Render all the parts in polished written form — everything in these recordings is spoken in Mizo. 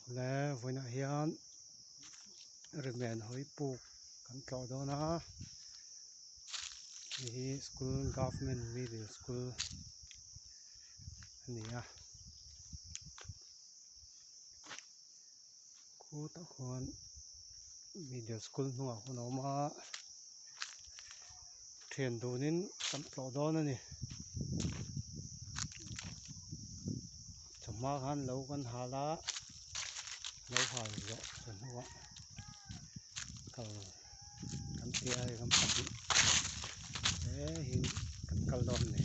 Le vawiinah hian rimen hawi puk kan tlawh dawn a hei hi school government middle school a ni a khutah khuan middle school hnungah khuan a awm a thian dunin kan tlawh dawn a ni. Chawhma khan lo kan hal a, lo hal zawh hnuah kal kan ti a hei kan pahnih hle hi kan kal dawn a ni.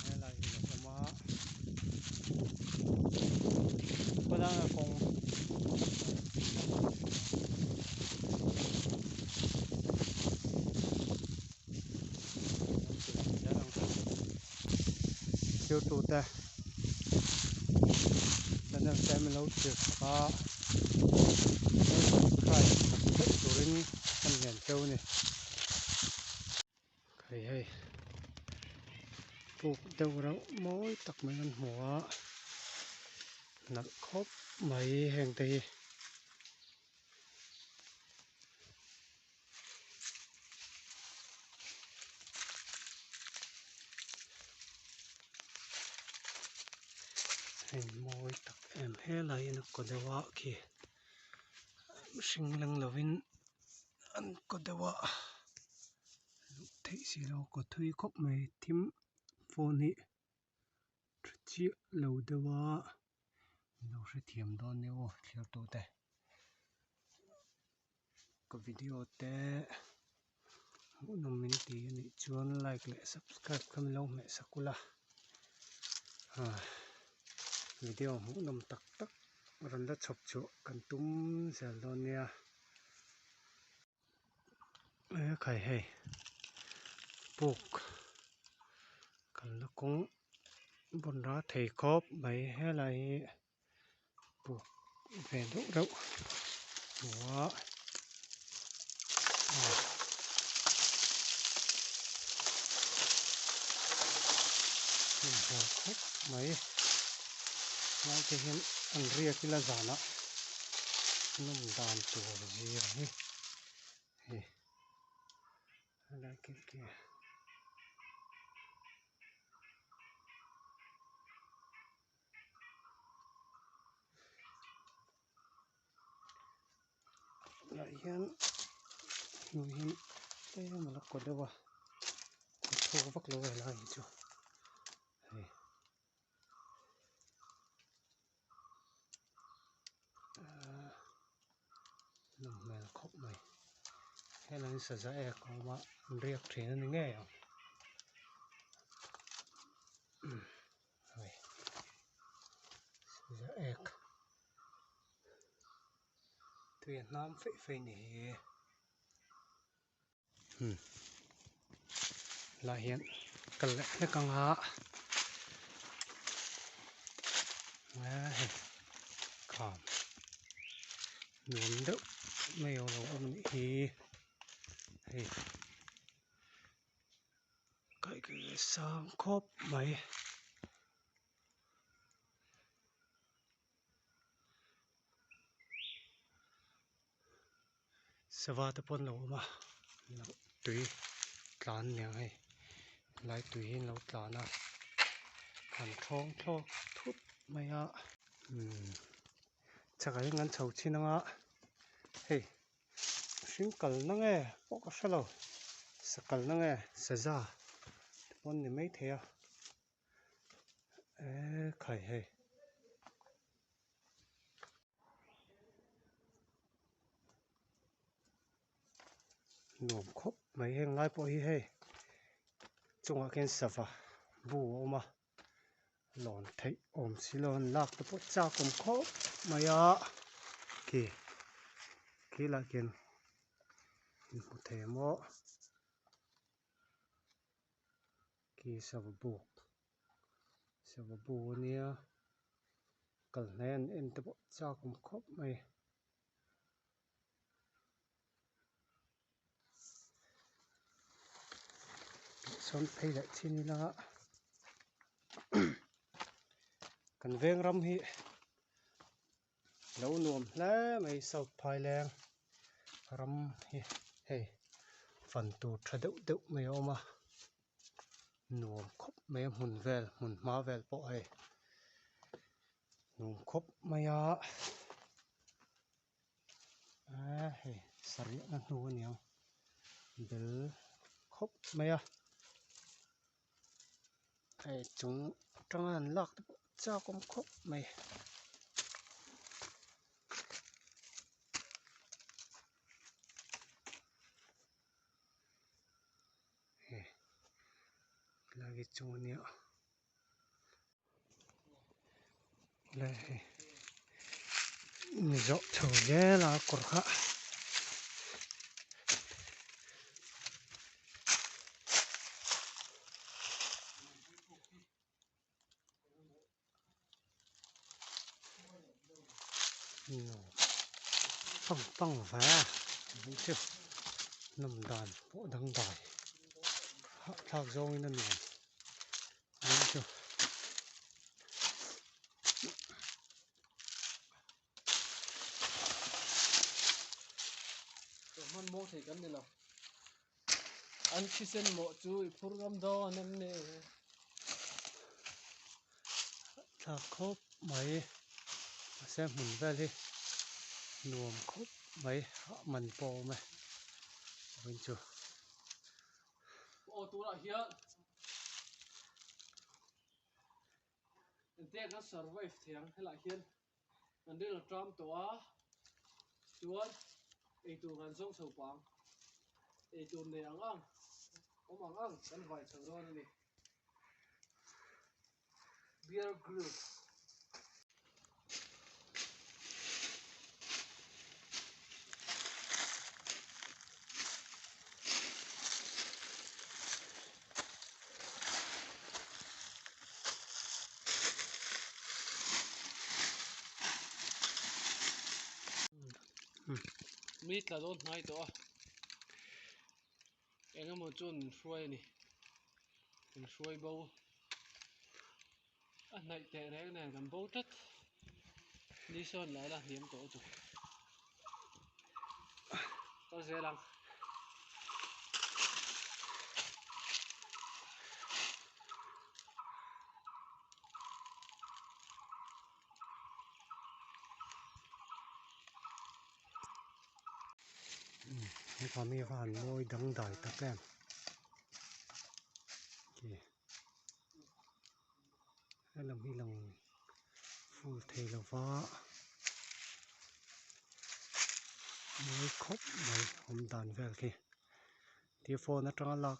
Helai hi a lo awm a, khawlanga kawng Thirtute channel te min lo thlir chak a subscribe sak theih turin ka ngen cheu a ni hei hei puk deuh reuh mawi tak mai kan hmu a nalh khawp mai heng te hi. Hei mawi tak em helai hian a kaw deuh a khi mihring leng lovin an kaw deuh a luh theih si lo kaw thui khawp mai thim phone hi tha chiah lo deuh a lo hrethiam dawn nia aw thlir tute. Ka video te hmuhnawm min ti a nih chuan like leh subscribe kha min lo hmeh sak ula ah video hmuhnawm tak tak rawn la chhawp chhuah kan tum zel dawn nia e khai hei puk kan la kawng bawn ra thei khawp mai helai hi. Puk ve deuh reuh hmu a hmun hmuh khawp mai lai te hian an riak ila zanah nawm dan tur zia hi hei helai khi khi. Tunah hian hnuai hian tlem a la kaw deuh a a thuk vak lo a helai hi chu hei ahh nawm hmel khawp mai helai hi saza ek a awm a an riak thin a ni ngei ang. Ek tui a hnam feih feih ni hi lai hian kal leh hlek ang a hei kham nuam deuh mai a lo awm anih hi hei. Kaihkaih sang khawp mai. Sava te pawh an lo awm a tui tlan aniang hei helai tui hi an lo tlan a an thawng thlawk thut mai a umm chakah hian kan chho chhin ang a hei. Hring kalna nge pawh ka hre lo sa kalna nge saza te pawh an ni maithei a eee khai hei. Nuam khawp mai heng lai pawh hi hei chungah khian sava bu a awm a lawn theih awm si lo an lak te pawh chak awm khawp mai a khi khi lah khian in hmu thei ang maw khi sava buk sava bu ania kal hnai an en te pawh chak awm khawp mai. Sawn phei leh chin ila. Kan veng ram hi lo nuam hle mai South Phaileng ram hi hei fan tur tha deuh deuh mai a awm a nuam khawp mai a hmun vel hmun hma vel pawh hei nuam khawp mai a eee hei sarih na hnu a niang bel khawp mai a. Hei chung atanga an lak te pawh chak awm khawp mai. Hei helai hi chu ania helai hei zawh chho zel a kawr kha. Pang pang ve a ang chu nawm dan pawh dangdai hahthlak zawngin a nuam ang chu. Hmanhmawh thei kan ni lo. An thisen mawh chu i phur ngam dawn em ni? Thlak khawp mai mahse hmun vel hi nuam khawp mai ah man pawh a awm e vawiin chu. Aw tunah hian engtiang kan survive thei ang helaiah hian kan ril a ṭam tawh a chuan eitur kan zawng chho pang eitur nei ang ang awm ang ang kan vai chho dawn a ni Bear Grylls. Mi tla dawn hnai tawh a eng emaw chuan min hruai a ni min hruai bo a hnaih teh reng nen kan bo tlat ni sawn la la hniam tawh chu kal zel ang. Hepa mi kha han mawi dangdai tak em khi helam hi lang full thei lo va mawi khawp mai awm dan vel khi ti phone atanga lak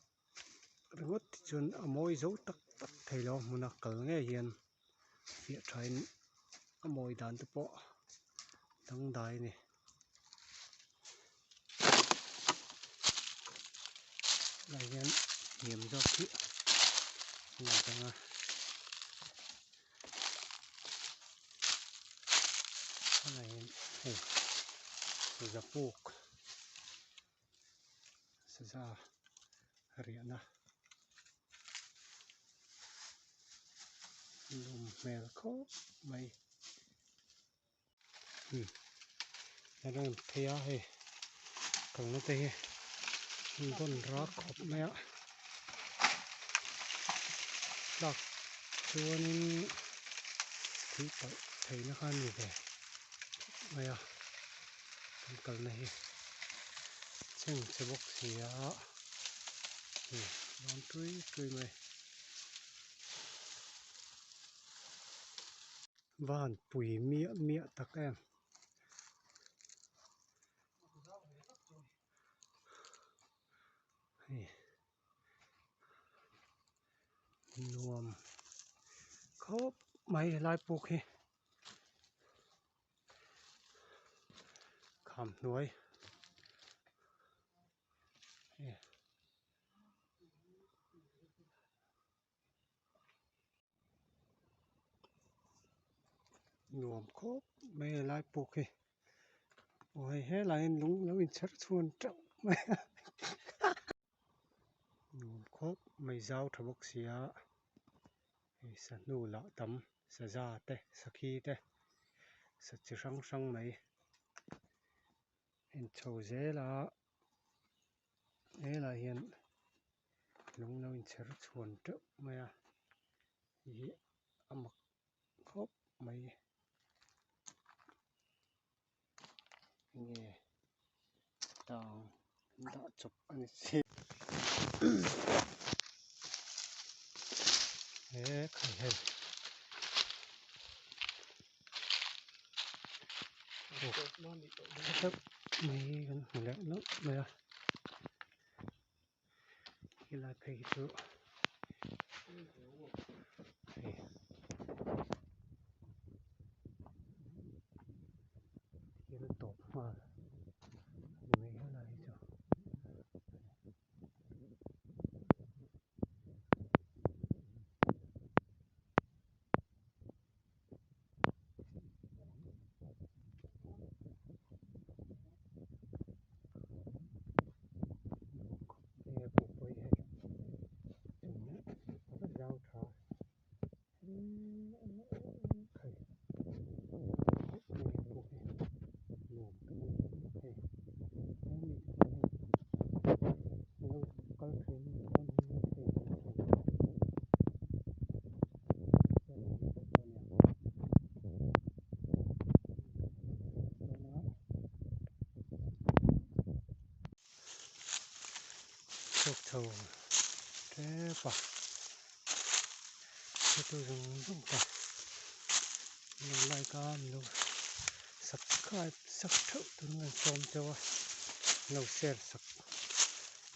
ringawt te chuan a mawi zo tak tak thei lo a hmuna kal ngei hian fiah thain a mawi dan te pawh dangdai a ni. Helai hian hniam zawk hi a lang thang a helai hian hei zapuk saza riahna lum hmel khawp mai. A rawn phei a hei kalna te hi an rawn rak khawp mai a tlak chuanin thih palh theihna kha a ni ve khawp mai a kan kalna hi chhengchhe bawk si a hei dawn tui tui mai. Va han pui miah miah tak em. Hei nuam khawp mai helai puk hi kham hnuai. Nuam khawp mai a lai puk hi aw hei helai hian lung lo inchher chhuan teuh mai a nuam khawp mai zau tha bawk si a hei sahnu lah tam. Saza te sakhi te sa chi hrang hrang mai en chho zel a helai hian lung lo inchher chhuan teuh mai a hei hi a mak khawp mai enge tang an dah chawp a ni si he khai hei mai kan hmu leh nawlh mai a helai phei hi chu hei thil tawp nghal a ni mai helai hi chu. Chhuak chho tep a hretu zawng zawng te an lo like a an lo subscribe sak theuh turin an sawm cheu a an lo share sak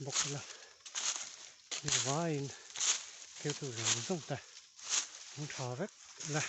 bawk ila mi vaiin hretu zawng zawng te an tha vek ila.